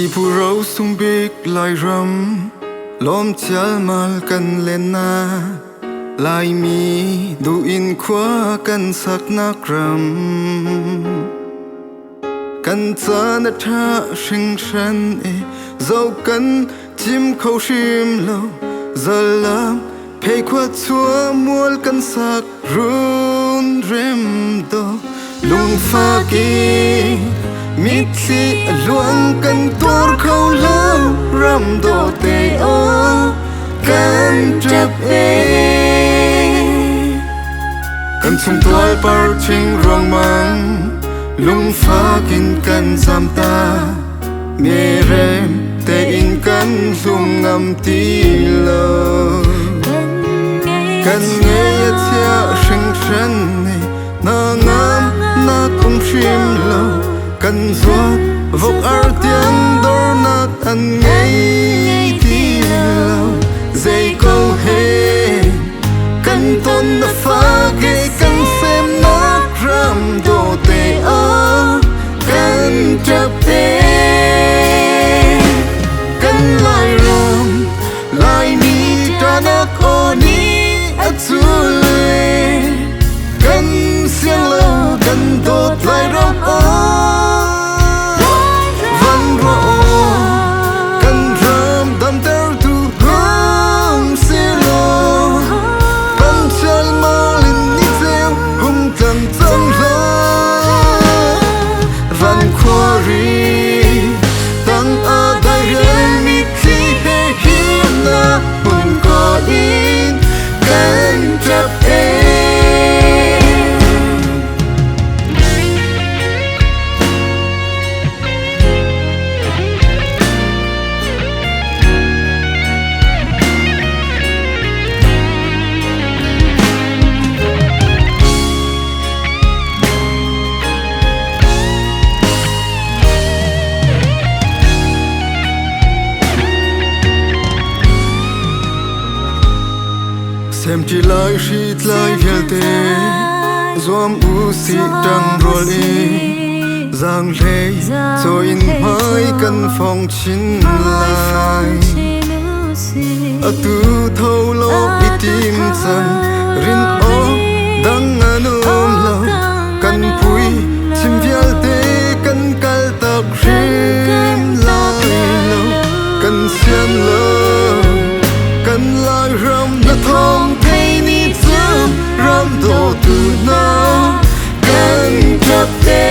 Pipu ro sung bik Lairam lawm chialmal kan len na Laimi duh in khua kan saknak ram kan caan a ṭha hringhran e zo kan cim kho hrim lo zalam phei khua chua mual kan sak run rem do lungfak in mitthli a luang kan tuar kho lo ram dawte aw kan ṭap e kan chungtual par ṭhing ruangmang lungfak in kan zam ta merem tein kan hlum ngam ti lo kan ngei a chia hringhran ne na ngam na kum hrim lo kan zuat vok ar tiang dornak an ngei ti lo zei ko he kan ton na fa ke kan semnak ram dawte aw kan ṭap e kan Lairam Laimi ṭanak aw nih a cul e kan siang lo kan dawt Lairam aw van ruah aw kan ram damtertu hung si law kan chialmal in ni ceu hung tlang cang hlah van khuari tang a dairel mitthli he himnak hmun kawl in kan ṭap e. Semṭi lai hritlai vialte zuam u sih ṭangrual i zaanghlei caw in hmai kan fong chin lai. Atu tho law i tim cang rin awk dang an um lo kan pui chim vialte kan kal tak hrim lai lo kan sian lo kan Lairam na thawng thei ni cu ram dawtu hna kan ṭap te.